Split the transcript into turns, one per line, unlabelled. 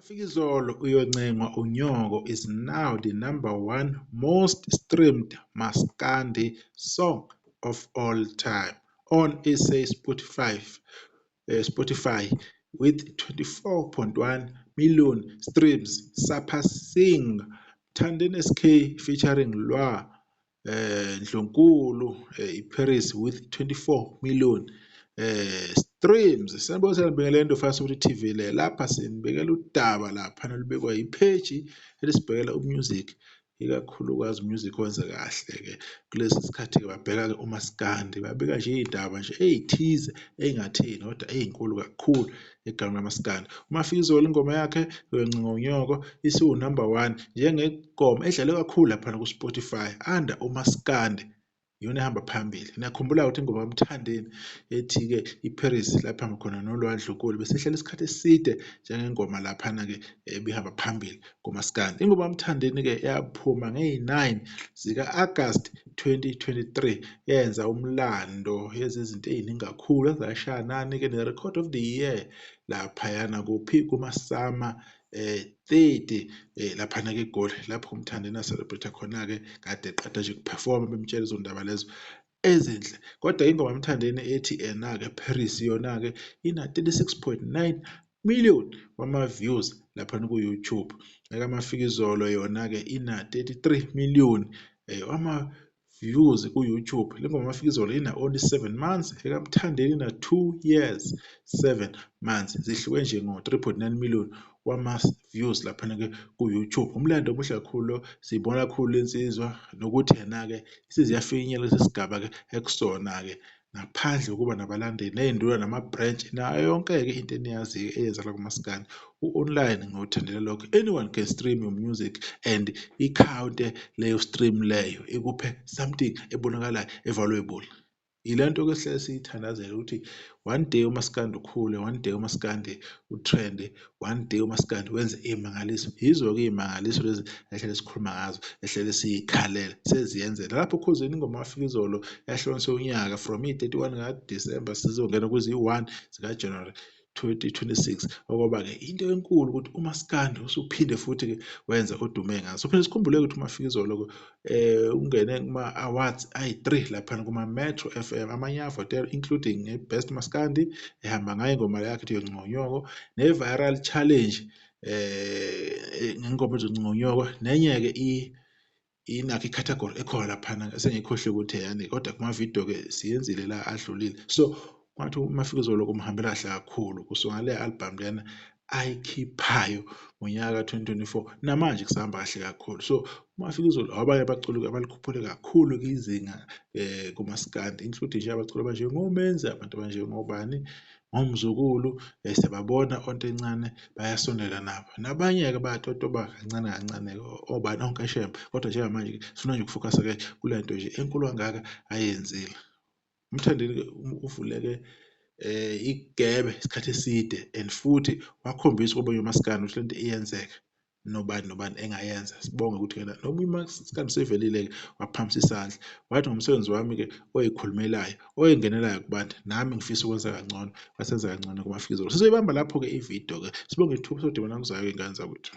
Mafikizolo Uyoncengwa Unyoko is now the number one most streamed maskandi song of all time on SA Spotify with 24.1 million streams, surpassing Mthandeni SK featuring Lwa Ndlunkulu, iParis, with 24 million streams. Sanibona, sanibingelela into Fast ukuthi TV le lapha sinibekela udaba lapha nolubekwa ipage elisibhekela umusic, ikakhulukazi umusic owenza kahle-ke kulesi sikhathi-ke. Babheka-ke umaskandi, babeka nje iy'ndaba nje ey'thize ey'ngatheni kodwa ey'nkulu kakhulu egameni lamaskandi. UMafikizolo, ingoma yakhe Uyoncenga Unyoko isiwu-number one njengengoma edlalwe kakhulu laphana ku-Spotify under umaskandi, iyona ehamba phambili. Niyakhumbula ukuthi ingoma kaMthandeni ethi-ke iParis, lapha khona noLwa Ndlunkulu, besihlala isikhathi eside njengengoma laphana-ke ebihamba phambili kumaskandi. Ingoma kaMthandeni-ke yaphuma ngeyi-9 zika-Agasti 2023, yenza umlando, yenza izinto ey'ningi kakhulu, ezashaya nani-ke ne-record of the year laphayana kuphi, kuma-SAMA 30 laphana-ke eGoli, lapho uMthandeni a-celebrate khona-ke kade eqeda nje ukuperforma, bemtshela izo ndaba lezo ezinhle. Kodwa ingoma kaMthandeni ethi ena-ke Paris yona-ke ina 36.9 million wama-views laphana ku-YouTube. EkaMafikizolo yona-ke ina 33 million wama-views ku-YouTube. Le ngoma kaMafikizolo ina only 7 months, ekaMthandeni ina 2 years 7 months, zihluke nje ngo-3.9 million wama-views laphana-ke ku-YouTube. Umlando omuhle kakhulu lo, siyibona kakhulu lensizwa nokuthi yena-ke isize yafinyelela lesi sigaba-ke ekusona-ke ngaphandle kokuba nabalandeli ney'nduna nama-branch nayo yonke-ke into eniyaziyo eyenzakala kumaskandi u-online. Ngiwuthandela lokho, anyone can stream your music and ikhawunte leyo stream leyo ikuphe something ebonakalayo, evaluable. Yile nto-ke esihlale siyithandazela ukuthi one day umaskandi ukhule, one day umaskandi utrende, one day umaskandi wenze iy'mangaliso. Yizo-ke iy'mangaliso lezi ehlele sikhuluma ngazo, ehlele siy'khalela, seziyenzela lapho Khuzeni. Ingoma Mafikizolo yahlukaniswa unyaka from iyi-31 kaDisemba sizongena kwiziyi-1 zikaJanuwari 2026, okwaba-ke into enkulu ukuthi umaskandi usuphinde futhi-ke wenza odume ngaso. Uphinde sikhumbule ukuthi uMafikizolo-ke ungene kuma-awards ayi-3 laphana kuma-Metro FM, amanye avotela, including i-Best Maskandi ehamba ngayo ingoma yakhe ethi Ngconyoko, ne-Viral Challenge ngengoma ethi Ngconyoko, nenye-ke inakho i-category ekhona laphana esengiyikhohlwe ukuthi eyani, kodwa kuma-video-ke siyenzile la adlulile. So kwathi uMafikizolo kumhambela kahle kakhulu kusuka ngale album lena ayikhiphayo ngonyaka ka-2024, namanje kusahamba kahle kakhulu. So uMafikizolo abanye abaculi abalikhuphule kakhulu izinga kumaskandi, including nje abaculi abanjengoMenzi, abantu abanjengobani, ngomzukulu, siyababona onto encane bayasondela nabo, nabanye-ke bayatotoba kancane kancane, obani onke shembe. Kodwa njengamanje sifuna nje ukufocusa-ke kule nto nje enkulu kangaka ayenzile uMthandeni-ke. Uvuleke igebe isikhathi eside and futhi wakhombisa kwabanye umaskandi ukuthi lento iyenzeka, nobani nobani engayenza. Sibonge ukuthi yena noma umaskandi sevelile-ke waphakamisa isandla, wathi ngomsebenzi wami-ke oyikhulumelayo oyingenelayo kubantu, nami ngifisa ukwenza kangcono. Wasenza kangcono kuMafikizolo. Sizoyibamba lapho-ke ividiyo-ke. Sibonge ithuba, sodibana kuzayo, iy'ngane zakwethu.